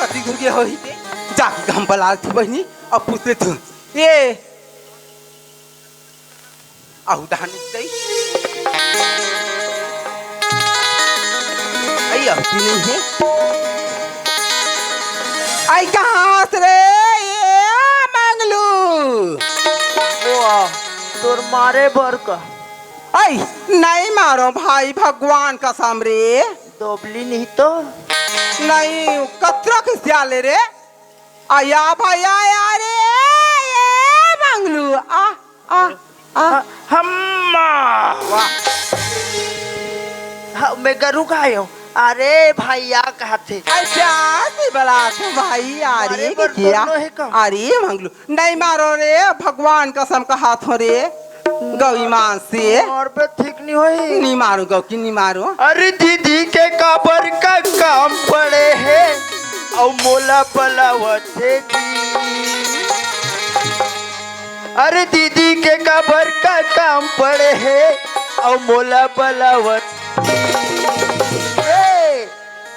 कति घुर के होही ते, जाके हम बला थी बहिनी, अब पूछ ले तू। ए, आहू डहान नहीं दई। आई अबकी नहीं हे। आई कहाँ से रे ये मंगलू? ओ आ, तोर मारे बर का? आई नहीं मारो भाई भगवान कसम रे। दोबली नहीं तो। नहीं कतरा के सियाले रे। आया भैया आया रे, ये मंगलू, आ, आ, आ। ह-, हम्मा। वाह। ह-, मैं गरु गायो। अरे भैया कहथे। अच्छा, सी बला तू भैया, अरे अरे बर किया? दोनों है का? अरे मंगलू, नहीं मारो रे, भगवान कसम कहाथों रे। गौ ईमान से। मारबे ठीक नहीं होही। नहीं मारो गौ की नहीं मारो। अरे दीदी के काबर का काम पड़े हे, अउ मोला बलावत हे जी। अरे दीदी के काबर का काम पड़े हे, अउ मोला बलावत हे।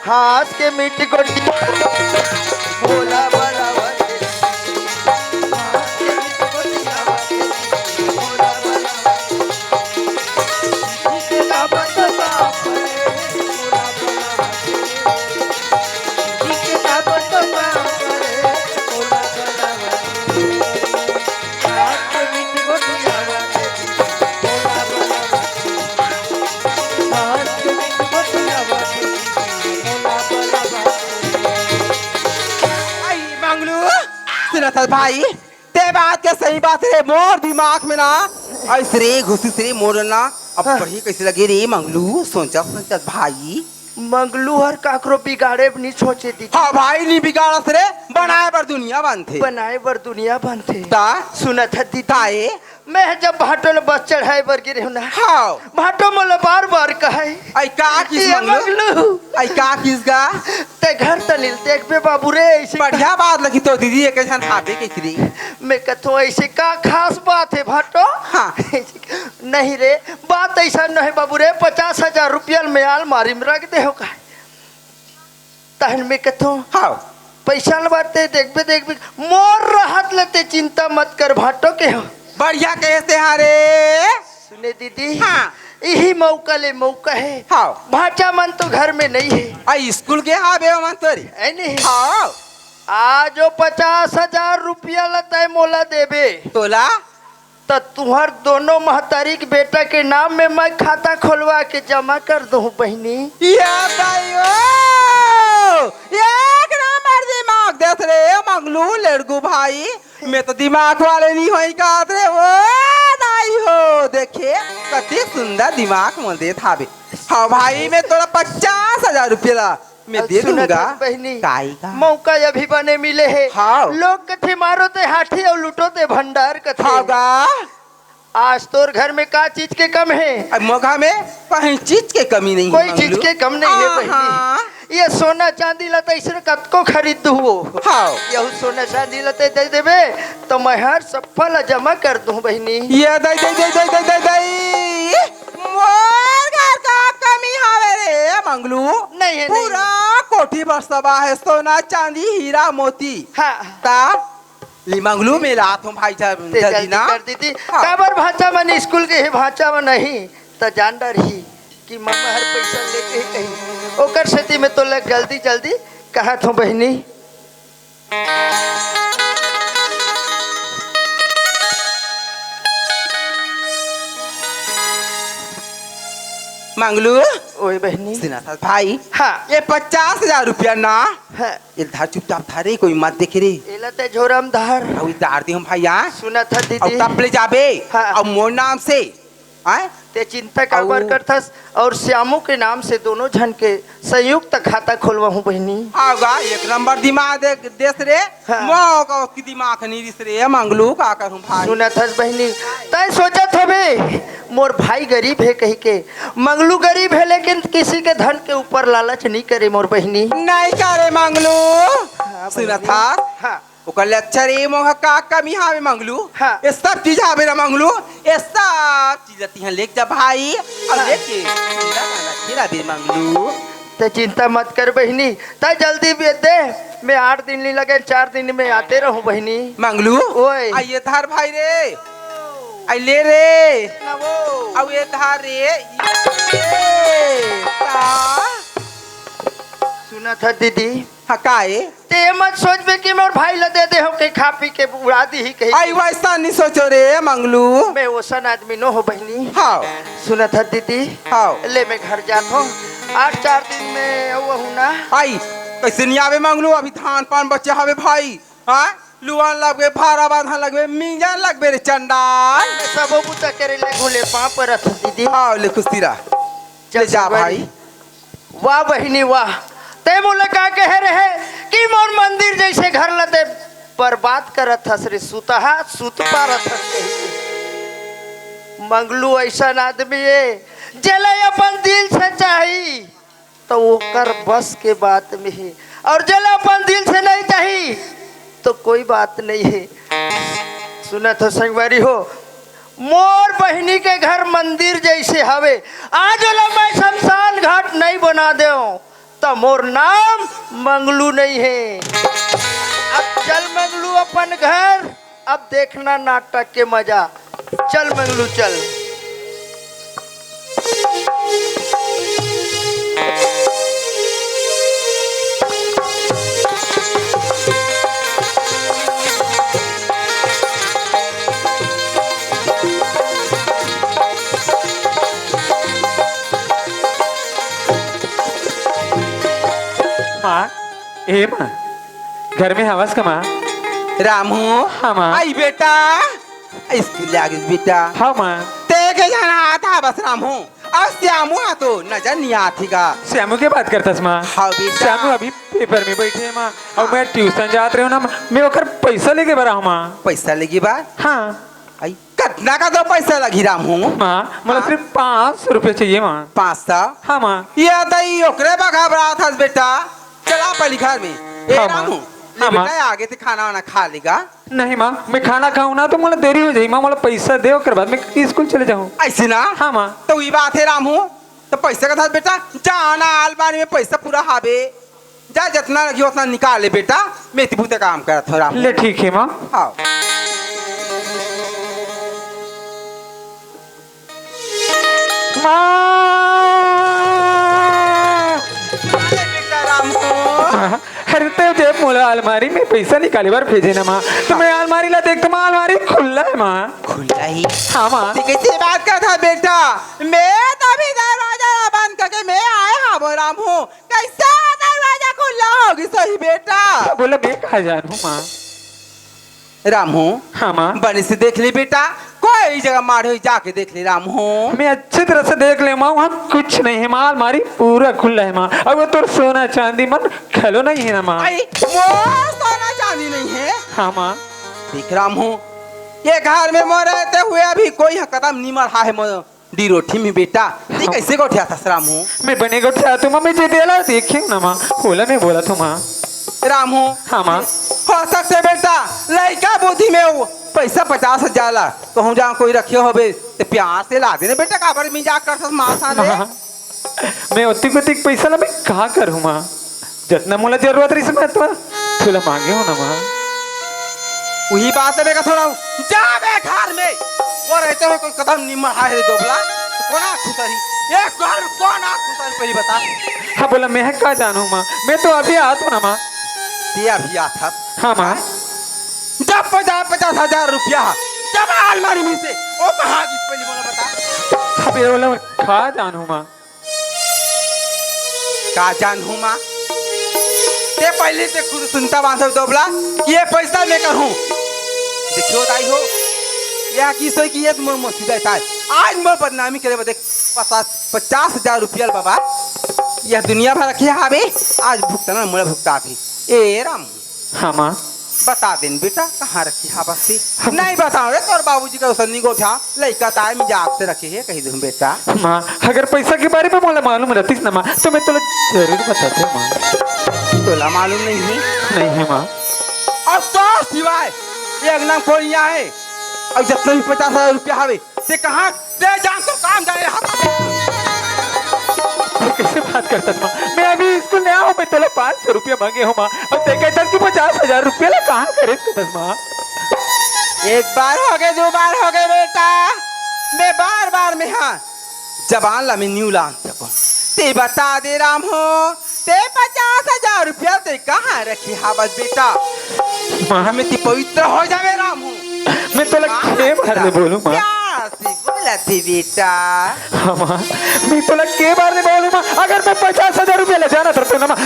हाँस के मीठ गोटी बोला बलावत हे। सुनत हस भाई, ते बात के सही बात रे, मोर दिमाग में ना ऐसरे घुसिस रे मोर ना। अब हाँ। पढ़ी कैसे लगे रे मंगलू, सोचत सोचत भाई। मंगलू हर काकरो बिगाड़े बर नी सोचे दीदी। हाँ भाई, नी बिगाड़स रे, बनाए बर दुनिया बनथे। बनाए बर दुनिया बनथे। ता? सुनत हस दीदी? ताए? मैं जब भाटो ल बस चढ़ाए बर गिरे हूँ ना, हाँ। भाटो मोला बार बार कहे, आई का किस "ए मंगलू? मंगलू, आई का किस गा?" ते घर त नी ल देखबे बाबू रे, ऐसे बढ़िया बात लगी तो दीदी, एक झन हाथे के श्री। मैं कथों, "ऐसे का खास बात हे भाटो?" हाँ। "नहीं रे, बात ऐसा नहीं बाबू रे, पचास हजार रुपया ल मैं आलमारी में रख दे हो का?" तहन मैं कथों, हाँ। "पैसा ल बात ते देखबे, देखबे, मोर रहत ले ते चिंता मत कर भाटो के हो।" बढ़िया कहे से हाँ रे। सुने दीदी, हाँ। इही मौका ले मौका हे। हाँ। भांचा मन तो घर में नहीं हे। आ, स्कूल गे हावे ओमन तो रे। ऐ नहीं। हाँ। आज वो पचास हजार रुपया ल तय मोला देबे। तोला? त तुहर दोनों महतारी के बेटा के नाम में मैं खाता खोलवा के जमा कर दूं बहिनी। या दाई ओ, एक नंबर दिमाग देस रे मंगलू लड़कू भाई। मैं तो दिमाग वाले नहीं होई कात रे, ओ दाई हो, देखे कति सुंदर दिमाग मोल देत हावे। हाँ भाई, मैं तोला पचास हजार रुपया ला मैं दे सुनत दूंगा। हस बहिनी, काई का? मौका अभी बने मिले हे। हाँ। लोग कथे मारो ते हाथी अउ लूटो ते भंडार कथे। हाँ गा। आज तोर घर में का चीज के कम हे? अब मोगा में कहीं चीज के कमी नहीं कोई हे, चीज मंगलू। के कम नहीं हे हाँ, बहिनी। हाँ। ये सोना चांदी ला त इसने कतको खरीद दू हो। हाँ। यहू सोना चांदी ला ते दे देबे, त मैं हर सप्पा ला जमा कर दूं बहिनी। ये दई, दई, दई, दई, दई, दई, दई। मोर घर का कमी हावे रे मंगलू। नहीं हे, नहीं। पूरा कोठी बरसवा हे सोना, चांदी, हीरा, मोती। हाँ। ता ले मंगलू, मैं लात हूँ भाई, जा, ते जल्दी जल्दी ना। कर दीदी। हाँ। काबर भांचा मन स्कूल गे हे, भांचा मन नहीं, त जान डरही कि मम्मा हर पैसा लेके ही कही। ओकर सेती मैं तोला जल्दी जल्दी कहत हूँ बहिनी। मंगलू। ओए बहिनी। सुनत हस भाई। हाँ। ये पचास हजार रुपया ना। हाँ। ये धर चुपचाप धर रे, कोई मत देखे रे। एला ते झोरा म धर। अउ डार दे हूँ भाई, हाँ? सुनत हस अउ दीदी। टप ले जाबे। हाँ। अउ मोर नाम से, हाँ? ते चिंता काबर अउ करथस? अउ श्यामू के नाम से दोनों झन के संयुक्त खाता खोलवा हूँ बहिनी। हाँ गा, एक नंबर दिमाग दे, देस रे। हाँ। मोर का उसकी दिमाग नहीं रिस रे, मंगलू का करूँ भाई। सुनत हस बहिनी, तय सोचत हबे, मोर भाई गरीब हे कही के। मंगलू गरीब हे, लेकिन किसी के धन के ऊपर लालच नहीं करे मोर बहिनी। नहीं करे मंगलू। हाँ, सुनत बहिनी। हस? हाँ। ओकर ले अच्छा रे मोह का कमी हावे मंगलू? हाँ। ये सब चीज हावे ना मंगलू? ये सब चीज तिहां लेके जा भाई। अउ हाँ। लेके तेरा गाना खेला बे मंगलू। ते चिंता मत कर बहिनी, ते जल्दी भी दे। मैं आठ दिन नहीं लगे, चार दिन में आते रहूं बहिनी। मंगलू। ओए। आ ये धर भाई रे। आ ले रे। ना वो। अउ ये धर रे। ये। का? सुनत हस दीदी। हाँ, का ए? ते मत सोचबे कि मोर भाई ला दे दे हो के खा पी के उड़ा दी ही कही। आई वैसा नहीं सोचो रे मंगलू। मैं वैसन आदमी नो हो बहिनी। हाँ। सुनत हस दीदी। हाँ। ले मैं घर जात हूँ। आठ चार दिन में अउ हूँ ना। आई कैसे नहीं आवे मंगलू, अभी धान पान बचे हवे भाई। हाँ। लुआन लगबे, भारा बांधन लगबे, मिंजन लगबे रे चंडाल। मैं सबो बुता करे ले घुले पाँव परत हूँ दीदी। आओ ले खुशी रह। चल ले जा सुबह भाई। वाह बहिनी वाह, ते मोला का कहे रहे कि मोर मंदिर जैसे घर ला ते बर्बाद करत हस रे सुतहा, सुत पारत हस कहि के। मंगलू ऐसन आदमी ए, जेला अपन दिल से चाही तो ओकर बस के बात में हे, अउ जेला अपन दिल से नहीं चाही तो कोई बात नहीं हे। सुनत हो संगवारी हो, मोर बहिनी के घर मंदिर जैसे हवे, आज ओला मैं शमशान घाट नहीं बना देव, त मोर नाम मंगलू नहीं हे। अब चल मंगलू अपन घर, अब देखना नाटक के मजा। चल मंगलू चल। माँ, ए माँ, घर में हवस का माँ? रामू। हाँ, माँ। आई बेटा, स्कूल ले आ गिस बेटा। हाँ, माँ। ते के जाना आता बस रामू। अउ श्यामू हा तो नजर नहीं आत हे गा। श्यामू के बात करथस, माँ? हाँ बेटा। श्यामू अभी पेपर में बैठे हे, माँ। अउ हाँ। मैं ट्यूशन जात रहेंव ना, माँ। मैं ओकर पैसा लेगे बर आहूँ, माँ। पैसा लेगे बर? हाँ। आई, कतना का तो पैसा लगही रामू? माँ, मोला हाँ? सिर्फ पाँच सौ रुपया चाहिए, माँ। पाँच सौ? हाँ, माँ। ये तो ई ओकरे बर घबरात हस बेटा। चला पहली घर में। ए हाँ, माँ। रामू, ले हाँ, माँ। बेटा, आगे ते खाना वाना खा लेगा। नहीं माँ, मैं खाना खाहूँ ना तो मोला देरी हो जाही माँ, मोला पैसा दे, ओकर बाद मैं स्कूल चले जाहूँ। ऐसे ना? हाँ माँ। तो ई बात हे रामू, तो पैसा का था बेटा, जा ना अलमारी में पैसा पूरा हावे, जा जतना लगी उतना निकाल ले बेटा, मैं इतनी बुते काम करत हूँ रामू। ले ठीक हे माँ। हाँ। माँ! अरे बेटा राम को। हाँ, अरे ते जब मोला अलमारी में पैसा निकाले बर भेजे ना माँ, तो मैं अलमारी ला देख तो माँ अलमारी खुल्ला हे माँ। खुल्ला ही? हाँ माँ। ते कैसे बात करत हस बेटा? मैं तो अभी दरवाजा ला बंद करके मैं आए हवों राम हूँ। कैसे दरवाजा खुल्ला होगे सही बेटा? बोला मैं कहाँ जानहूँ माँ। रामू, हाँ माँ। बने से देख ले बेटा, कोई जगह माढ़े होही जाके देख ले रामू। मैं अच्छे तरह से देख ले माँ, वहाँ कुछ नहीं हे माँ, अलमारी पूरा खुल्ला हे माँ। अउ वो तोर सोना चांदी मन घलो नहीं हे ना माँ। आई, मोर सोना चांदी नहीं हे? हाँ माँ। देख रामू, ये घर में मोर रहते हुए अभी कोई ह कदम नहीं मढ़ा हे मोर। डी रोटी में बेटा, ते हाँ। कैसे गोठियाथस रामू? मैं बने गोठियाथों माँ, मैं जे देला देखे ना माँ, ओला मैं बोलत हूँ माँ। रामू, हाँ माँ। हो सकथे बेटा, लइका बुद्धि में वो पैसा पचास हजार ला कहूँ जहाँ कोई रखे होबे, ते प्यार से ला देना बेटा, काबर मजाक करथस माँ साले? माँ, मैं ओतिक ओतिक पैसा ला मैं का करहूँ माँ? जतना मोला जरूरत रहिस, मैं तो तोला मांगे हूँ ना माँ। वही बात हे, मैं का थोड़ा हूँ। जा बे घर में। वो रहते हुए कोई कदम नहीं मढ़ा हे रे दोबला। तो कोन आँख खुसरही? एक घर में कोन आँख खुसरही पहली बता। हाँ बोला, मैं का जानहूँ माँ, मैं तो अभी आत हूँ ना माँ। ते अभी आत हस? हाँ माँ। जब पचास, पचास हजार रुपया, जब अलमारी में से, वो कहाँ गिस पहली मोला बता। अबे बोला, का जानहूँ माँ। का जानहूँ माँ? ते पहली ते खुद सुनता बांधव दोबला, ये पैसा मैं करहूँ। देखियो दाई हो, ये किस होय कि ये मोर मसीदा ताय। आज मोर बदनामी करे बदे पचास, पचास हजार रुपया बाबा, ये दुनिया भर रखे हावे, आज भुगतना मोला भुगताथे। ए राम। हाँ माँ। बता देन बेटा, कहाँ रखे हावस ते? हम नहीं बताओ रे, तोर बाबूजी का उसन्नी गोठा, लइका ताय मजाक से रखे हे, कही दूँ बेटा। माँ, अगर पैसा के बारे में मोला मालूम रहतिस ना माँ, तो मैं तोला जरूर बताते माँ। तोला मालूम नहीं हे? नहीं हे माँ। अउ तोर सिवाय ये अंगना में कोई नहीं हे। अउ जतना भी पचास हजार रुपया हावे, ते कहाँ, ते जान तो काम जाए हाथ। तैं कैसे बात करथस माँ? मैं अभी स्कूल नइ आए हँव, मैं तोला पाँच सौ रुपया मांगे हँव माँ, अउ तैं कहथस कि पचास हजार रुपया ला कहाँ करे सकथस माँ? एक बार होगे, दू बार होगे बेटा, मैं बार बार मैं हाँ जबान ला मैं न्यू लान सकँव। ते बता दे राम हो, ते पचास हजार रुपया ते कहाँ रखे हावस बेटा? माँ। मैं ते पवित्र हो जावे राम हो। मैं तोला माँ, के बार ले बोलूँ माँ? प्यार से बोलत हे बेटा। हाँ माँ, मैं तोला के बार ले बोलूँ माँ? अगर मैं पचास हजार रुपया ले जाना था तो ना माँ।